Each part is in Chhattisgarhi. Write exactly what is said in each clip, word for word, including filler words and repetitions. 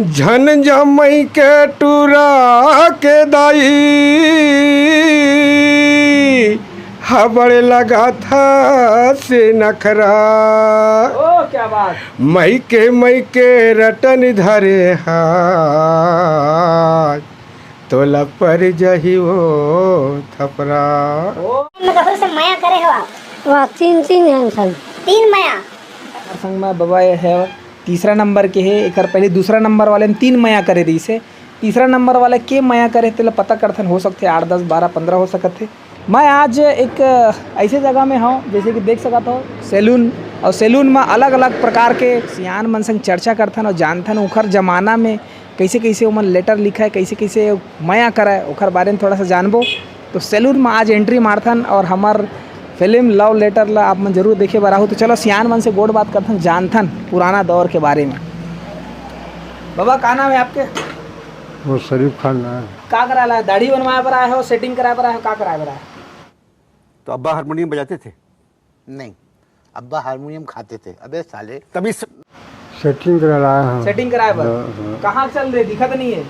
झन जमई के टूरा के दाई, हबड़ लगाथा से नखरा। ओ, क्या बात। मई के, मई के रटन धरे हाय, तोला पर जही वो थपरा। ओ। कखरो से मया करे हो आप? वाह, तीन, तीन झन सन। तीन मया। संग में बबा ये है, तीसरा नंबर के हे, एकर पहले दूसरा नंबर वाले में तीन मया करे रहिस हे। तीसरा नंबर वाला के मया करे, तेला पता करथन, हो सकथे आठ, दस, बारह, पन्द्रह हो सकत हे। मैं आज एक ऐसे जगह में हूँ, जैसे कि देख सकत हो, सैलून, और सैलून में अलग-अलग प्रकार के सियान मन संग चर्चा करथन और जानथन, ओखर जमाना में कैसे-कैसे ओमन लेटर लिखय, कैसे-कैसे मया करय, ओखर बारे में थोड़ा सा जानबो। तो सैलून में आज एंट्री मारथन और हमर फिल्म लव लेटर ला आप मन जरूर देखे बर आहू। तो चलो, सियान मन से गोठ बात करथन, जानथन पुराना दौर के बारे में। बाबा, का नाम है आपके? वो शरीफ खान नाम है। का कराय ला? दाढ़ी बनवाय बर आए हो, सेटिंग कराय बर आए हो, का कराय बर आए हो? तो अब्बा हारमोनियम बजाते थे? नहीं, अब्बा हारमोनियम खाते थे। अबे साले। तभी स- सेटिंग करा रहा हूँ। सेटिंग कराय बर? हाँ, हाँ। कहाँ चल दे, दिखत नहीं है।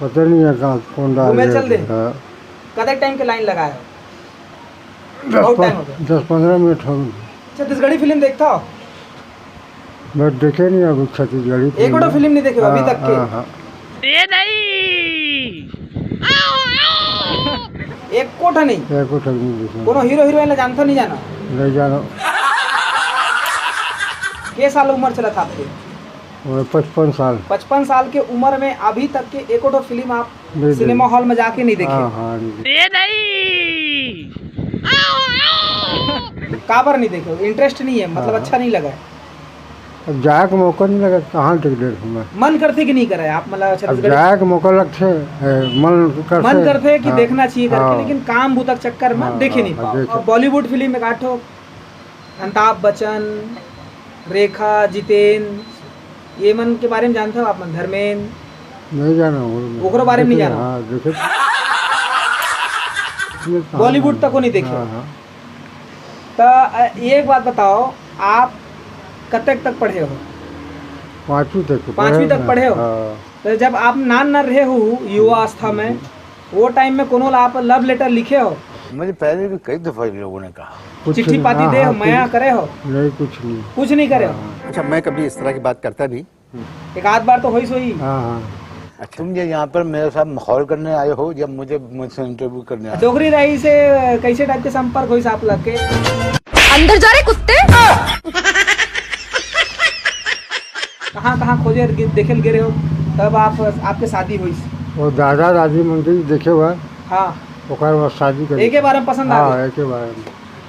पता नहीं है कहाँ, कौन डाल घूमे दिया चल दे। था। हाँ। कतक टाइम के लाइन लगाए हो? दस बहुत पन-, टाइम हो गया। दस पन्द्रह मिनट हो गए। छत्तीसगढ़ी फिल्म देखता हो? मैं देखे नहीं अभी छत्तीसगढ़ी एक फिल्म। फिल्म नहीं देखे अभी हाँ, तक के? हाँ, हाँ। ए दाई! एको ठा नहीं? एको ठा नहीं देखे। कोनो हीरो हीरोइन ला जानता नहीं जाना? नहीं जाना। के साल उम्र चला था आपके? वो पचपन साल। पचपन साल के उम्र में अभी तक के एको ठो फिल्म आप नहीं सिनेमा देखे। हॉल में जाके नहीं देखे? हाँ, हाँ, नहीं देखे। ए दाई! काबर नहीं देखे? इंटरेस्ट नहीं है, मतलब हाँ। अच्छा नहीं लगा है? अब जाए के मौका नहीं लगा, कहाँ देख ले मैं? मन करथे कि नहीं करे आप, मतलब, अब छत्तीसगढ़ जाए के मौका लगथे, ए, मन करथे। मन करथे कि हाँ, देखना चाहिए करके, हाँ। लेकिन काम बुता के चक्कर में हाँ, देखे हाँ, नहीं हाँ, पाओ। देखे। और बॉलीवुड फिल्म में काटो, अमिताभ बच्चन, रेखा, जितेन, ये मन के बारे में जानते हो आप मन? धर्मेंद्र? नहीं जाना वो। ओकरो बारे में नहीं देखे, जाना? हाँ, देखे। बॉलीवुड तक को नहीं देखे? हाँ, हाँ। तो, अ, ये एक बात बताओ, आप कतक तक पढ़े हो? पाँचवीं तक तो पाँचवीं पढ़े तक हैं। पढ़े हो? हाँ। तो जब आप नान नान रहे हो, युवा अवस्था में, हम्म। वो टाइम में कोनो ला आप लव लेटर लिखे हो? मैंने पहले भी कई दफा इन लोगों ने कहा। कुछ चिट्ठी नहीं, पाती हाँ, दे हो, हाँ, मया कुछ करे हो? नहीं, कुछ नहीं। कुछ नहीं करे हो? हाँ। अच्छा, मैं कभी इस तरह की बात करता भी? एक आध बार तो होइस होही। हाँ, हाँ। अच्छा। तुम ये यहाँ पर मेरे साथ माहौल करने आए हो या मुझे, मुझसे इंटरव्यू करने आए हो? डोगरी राही से कैसे टाइप के संपर्क होइस आप लग के? अंदर जा रे कुत्ते। कहाँ, कहाँ खोजे गे-, देखे ल गे रहे हो, तब आप, आपके शादी होइस? वो दादा दादी मन के देखे हुआ। हाँ। ओकर बाद शादी कर एके बार में पसंद आ हाँ, गए? एके बार में।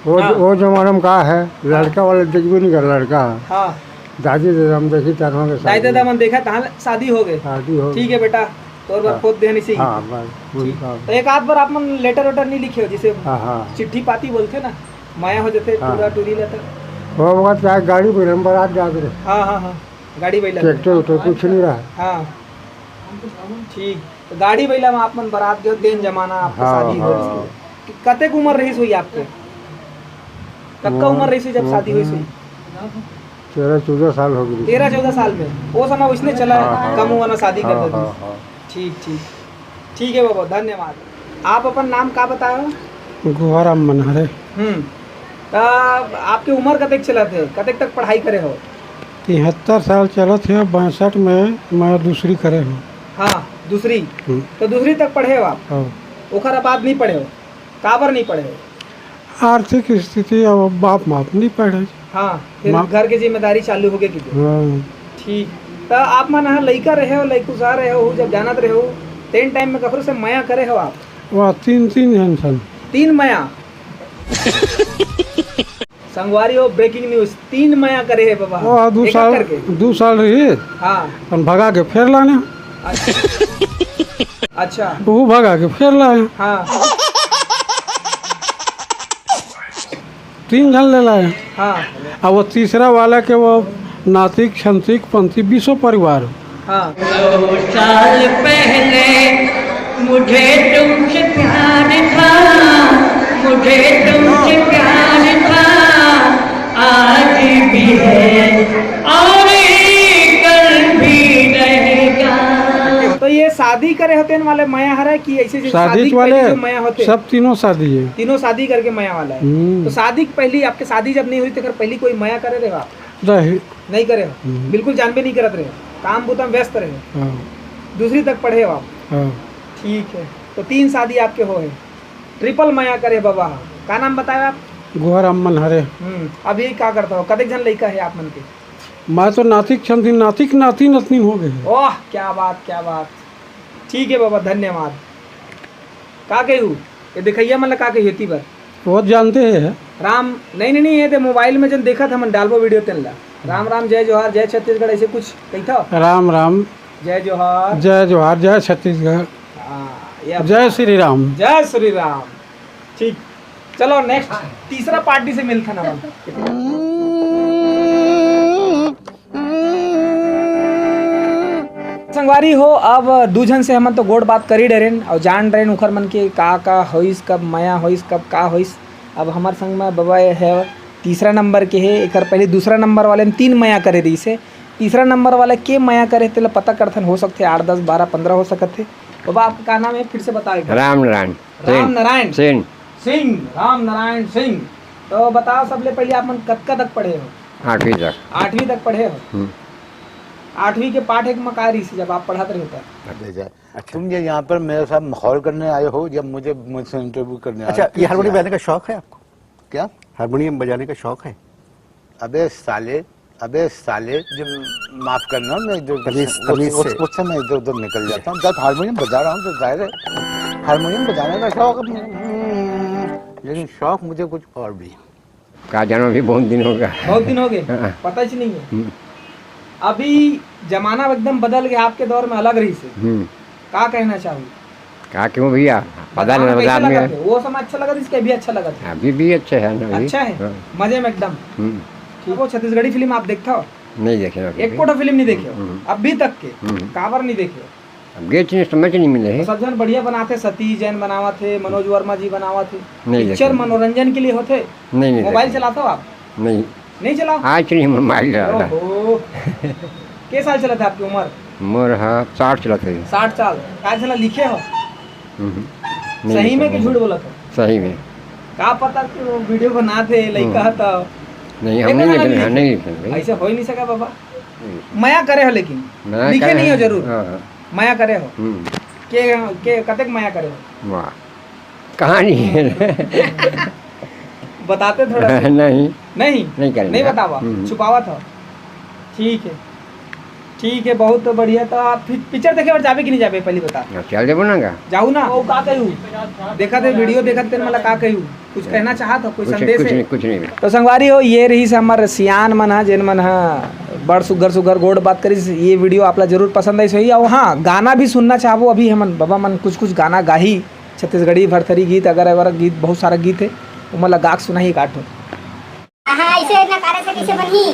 वो हाँ। ज-, वो जमाना में का है, लड़का वाले देखबे नहीं कर, लड़का। हाँ। दादी दादा हम देखी, तहन के दाई शादी। दादा मन देखा, तहन शादी हो गए। शादी हो ठीक गई। है बेटा, तोर बर हाँ। खोद देहन इसे ही। हाँ, बस, वही ठीक। काम। तो एक आध बार आप मन लेटर वेटर नहीं लिखे हो, जैसे हाँ, हाँ। चिट्ठी पाती बोलते ना, माया हो जाते हाँ। टूरा टूरी लेटर। वो वक्त क्या गाड़ी में हम बारात जात रहे। हाँ, हाँ, हाँ। गाड़ी बइला में। ट्रैक्टर उटर कुछ नहीं रहा। हाँ। ठीक। तो गाड़ी बइला में आप मन बारात गए, तेन जमाना आपके हाँ, शादी हो हाँ। रही। कि कतेक उम्र रहीस होही आपके? कतका वो, उम्र रहीस होही जब वो शादी होइस होही? तेरह चौदह साल हो गई। तेरह चौदह साल में? वो समय उसने चला हाँ, हाँ। कम उम्र में शादी कर हाँ, देती। हाँ, हाँ। ठीक, ठीक। ठीक है बाबा, धन्यवाद। आप अपन नाम का बताए हो? गोहाराम मनहरे। हम्म। त आपके उम्र कतेक चलत हे? कतेक तक पढ़ाई करे हो? तिहत्तर साल चलत हे, बासठ में मैं दूसरी करे हूँ। हाँ, दूसरी। हम्म। तो दूसरी तक पढ़े हो आप? हाँ। ओखर बाद नहीं पढ़े हो? काबर नहीं पढ़े हो? आर्थिक स्थिति अब बाप माप नहीं पढ़े। हाँ, फिर माप घर के जिम्मेदारी चालू हो गई कि हाँ। ठीक। त आप मन ह लइका रहे हो, लइकुसा रहे हो, जब जानत रहे हो, तेन टाइम में कखरो से मया करे हो आप? वाह, तीन, तीन झन सन। तीन मया? संगवारी हो, ब्रेकिंग न्यूज, तीन मया करे हे बाबा। वाह, दू एक साल, करके। दू साल रही। हाँ। अपन भगा के फेर लाने। अच्छा। अच्छा। वो भगा के फेर लाए। हाँ। तीन झन ले लाए। हाँ। अब वो तीसरा वाला के वो नातिक, छंतिक, पंथी, बीसों परिवार। हाँ। दो साल पहले मुझे तुमसे प्यार था, मुझे तुमसे प्यार था, आज भी है और शादी करे हो तेन वाले मया हरे कि ऐसे जैसे शादी शादी के वाले पहली जो मया होथे? सब तीनों शादी है। तीनों शादी करके मया वाला है। हम्म। तो शादी के पहली, आपके शादी जब नहीं हुई, तो अगर पहली कोई मया करे रहे हो आप? नहीं। नहीं करे हो? हम्म। बिल्कुल जानबे नहीं करत रहे हो, काम बुता में व्यस्त रहे हो? हाँ। दूसरी तक पढ़े हो आप? हाँ। ठीक है, तो तीन शादी आपके हो है, ट्रिपल मया करे बाबा। का नाम बताया आप? गोहराम मन हरे। हम्म, अभी का करता हो? कतेक झन लइका है आप मन के? मैं तो नातिक छन दिन नातिक नाती नतनीन हो गए। ओह, क्या बात, क्या बात। ठीक है बाबा, धन्यवाद। का कहू? ये देखइया मन ला का कही एती बर? वो जानते हैं। राम, नहीं, नहीं, नहीं, ये दे मोबाइल में जन देखत हमन डालबो वीडियो तेन ला। राम राम, जय जोहार, जय छत्तीसगढ़, ऐसे कुछ कही था। राम राम। जय जोहार। जय जोहार, जय छत्तीसगढ़। हाँ, ये अब जय श्री राम। जय श्री राम। ठीक, चलो नेक्स्ट तीसरा पार्टी से मिलथन हमन। संगवारी हो, अब दू झन से हमन तो गोठ बात कर ही डरेन और जान डरेन उखर मन के का का होइस, कब मया होइस, कब का होइस। अब हमर संग में बबा है, तीसरा नंबर के है, एकर पहले दूसरा नंबर वाले में तीन मया करे रहिस है। तीसरा नंबर वाला के मया करे तेला पता करथन, हो सकथे आठ, दस, बारह, पन्द्रह हो सकत हे। बाबा, आपका का नाम है, फिर से बताओ एक बार। राम नारायण राम सेन। नारायण सेन। सिंह, राम नारायण सिंह। तो बताओ, सबले पहले आप मन कतका तक पढ़े हो? आठवीं तक। आठवीं तक पढ़े हो? हम्म। आठवीं के पाठ एक में का रहिस जब आप पढ़त रहे हो तब? अच्छा, तुम ये यहाँ पर मेरे साथ माहौल करने आए हो या मुझे, मुझसे इंटरव्यू करने आए हो? अच्छा, ये किस हारमोनियम लिए? बजाने का शौक है आपको? क्या? हारमोनियम बजाने का शौक है? अबे साले, अबे साले, जो, माफ करना, मैं इधर तमीज, उस, तमीज उस, से। उससे मैं इधर उधर निकल जाता हूँ। जब हारमोनियम बजा रहा हूँ तो जाहिर है हारमोनियम बजाने का शौक है, लेकिन शौक मुझे कुछ और भी। का जानो, अभी बहुत दिन हो गया। बहुत दिन हो गए, हाँ। पता ही नहीं है। हम्म। अभी जमाना एकदम बदल गया, आपके दौर में अलग रहिस है। हम्म। का कहना चाहू? का कहूँ भैया, पता नहीं, जमाना बता कैसे आदमी लगत है। है? वो समय अच्छा लगत, इसके अभी अच्छा लगत है? अभी भी अच्छा है ना, अभी। अच्छा है? हाँ। मजे में एकदम। हम्म। ठीक। वो छत्तीसगढ़ी फिल्म आप देखता हो? नहीं देखे अभी। एक कोटा फिल्म नहीं देखे हो? हम्म। अभी तक के? हम्म। काबर नहीं देखे हो? अब ये चीज समझ नहीं मिले तो है। सब झन बढ़िया बनाथे, सतीश जैन बनावत हे, मनोज वर्मा जी बनावत हे। नहीं पिक्चर देखे। मनोरंजन के लिए होथे। नहीं, नहीं मोबाइल देखे। चलाता हो आप? नहीं। नहीं चलाओ? आज नहीं मोबाइल चलाता। ओहो। के साल चलत हे आपकी उम्र? मोर हा साठ चलत हे। साठ साल। का चला लिखे हो? हम्म। नहीं सही में लिखे। कि झूठ बोलत हो? सही में। का पता कि वो वीडियो बनात हे, लइका हम्म। तो। नहीं, हम एक नहीं गाना लिखे, नहीं लिखे। नहीं लिखे भाई। ऐसे हो ही नहीं सका बाबा। नहीं लिखे। मया करे हो लेकिन। मया लिखे करे नहीं हो हैं। जरूर। हाँ, हाँ। मया करे हो। हम्म। के, के, कतेक मया करे हो? वाह। कहानी है। बताते थोड़ा सा। नहीं। नहीं? नहीं करेंगे। नहीं बतावा, हम्म। छुपावा था। ठीक है। ठीक है, बहुत बढ़िया। तो आप फिर पिक्चर देखे बर जाबे कि नहीं जाबे, पहली बता। हाँ, चल देबो ना गा। जाऊ ना? वो का कहू? देखत हे वीडियो, देखत तेन मला का कहू? कुछ कहना चाहत हो? कोई कुछ, संदेश कुछ है? नहीं, कुछ नहीं। तो संगवारी हो, ये रहिस हमर सियान मन ह, जेन मन ह बड़ सुग्घर सुग्घर गोठ बात करिस। ये वीडियो आप ला जरूर पसंद आइस होही। और हाँ, गाना भी सुनना चाहबो, अभी हमन बबा मन कुछ कुछ गाना गाही, छत्तीसगढ़ी भरथरी गीत, अगर अगर गीत, बहुत सारा गीत है, ओमन ला गा के सुनाही एक आठ ठो। हाँ, ऐसे इतना करे से कैसे बनही?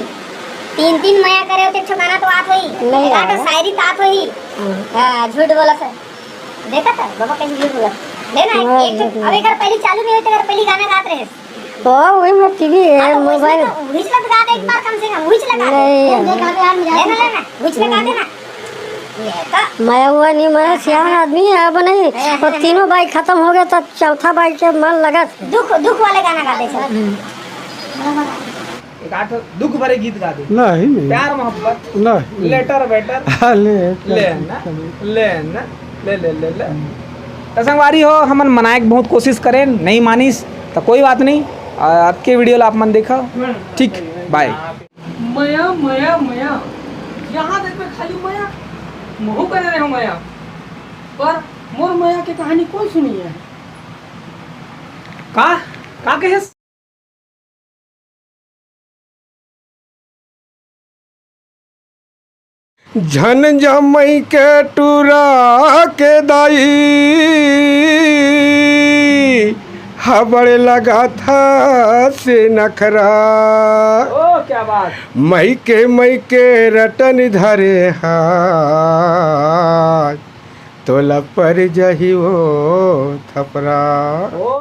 तीन तीन मया करे हो, तो एक ठो गाना तो आत होही। नहीं एक आठ ठो आया। शायरी तो आत होही। हाँ। हाँ, झूठ बोला सर। देखा था, बाबा कैसे झूठ बोला। ले ना, हाँ, एक ठो, झूठ बोला। अब एक बार पहली चालू नहीं होई, तो एक बार पहली गाना गात रहे। तो वही में टीवी है, हाँ, तो वही मोबाइल। तो, वही से तो गा दे एक बार कम से कम, वही से लगा दे। नहीं, ले ना, ले ना, वही से लगा दे ना। ये तो मया हुआ नहीं, मैं सियान आदमी है, अब नहीं। हाँ, और हाँ। तीनों बाइक खत्म हो गया, तो चौथा बाइक के मन लगा। दुख, दुख वाले गाना गा दे, चल। हम्म। एक आठ दुख भरे गीत गा दे। नहीं, नहीं। प्यार मोहब्बत। नहीं। Letter waiter. हाँ, लेटर। ले ना, ले ना, ले, ले, ले, ले। तो संगवारी हो, हमन मनाए के बहुत कोशिश करेन, नहीं मानिस, तो कोई बात नहीं। आ, आज के वीडियो ला आप मन देखा। ठीक, बाय। मया, मया, मया, जहाँ देखबे खाली मया, महू करे रहे मया, पर मोर मया के कहानी कोई सुनी है? का, का कहे? झन जमई के टूरा के दाई, हबड़ लगाथा से नखरा। ओ, क्या बात। मई के, मई के रटन धरे हाथ, तोला पर जही ओ थपरा। ओ।